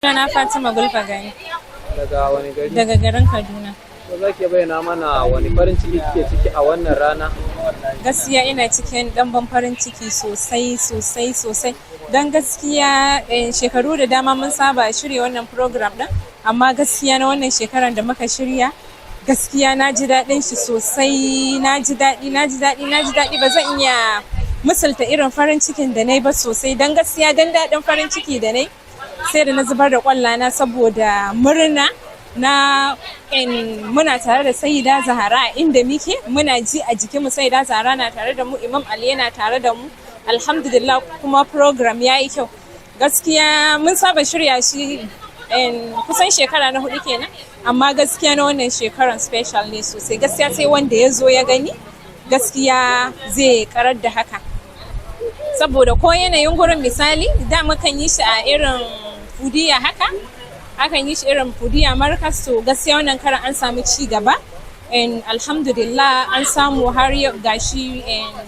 Sunana Fatima Gulfa Gani. Daga wani gari? Daga garin Kaduna. Ko za ki bayyana mana wani farin ciki kike ciki a wannan rana? Gaskiya ina cikin ɗanban farin ciki sosai sosai sosai. Don gaskiya shekaru da dama mun saba shirya wannan program ɗin, amma gaskiya na wannan shekaran da muka shirya, gaskiya na ji daɗin shi sosai, na ji daɗi, na ji daɗi, na ji daɗi. Ba zan iya misalta irin farin cikin da na yi ba sosai, don gaskiya don daɗin farin ciki da na yi sai da na zubar da kwallana saboda murna na in muna tare da Sayyida Zahara. A inda muke muna ji a jikinmu Sayyida Zahara na tare da mu, Imam Ali yana tare da mu, alhamdulillah. Kuma program ya yi kyau gaskiya. Mun saba shirya shi kusan shekara na hudu kenan, amma gaskiya na wannan shekaran special ne sosai. Gaskiya sai wanda ya zo ya gani gaskiya zai karar da haka, saboda ko yanayin gurin, misali da mukan yi shi a irin Fudiya haka, akan yi shi irin Fudiya Markas. To gaskiya wannan karan an samu ci gaba and alhamdulillah an samu har yau gashi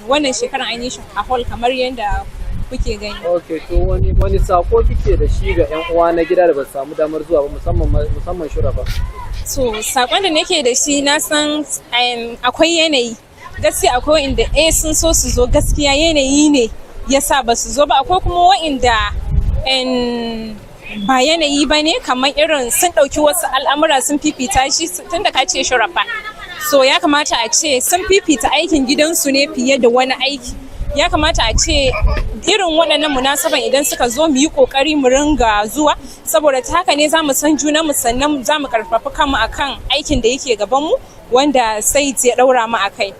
wannan shekaran an yi shi a hall kamar yadda kuke gani. Ok, to wani sako kike da shi ga 'yan uwa na gida da ba su samu damar zuwa ba, musamman shurafa? So sakon da nake da shi, na san akwai yanayi, gaskiya akwai wa'inda sun so su zo, gaskiya yanayi ne yasa ba su zo ba. Akwai kuma wa'inda ba yanayi ba ne, kamar irin sun ɗauki wasu al'amura sun fifita shi, tunda ka ce shurafa, so ya kamata a ce sun fifita aikin gidansu ne fiye da wani aiki. Ya kamata a ce irin waɗannan munasaban idan suka zo mu yi ƙoƙari mu ringa zuwa, saboda ta haka ne za mu san junanmu, sannan za mu ƙarfafi kanmu akan aikin da yake gabanmu wanda sai ya ɗaura mu a kai.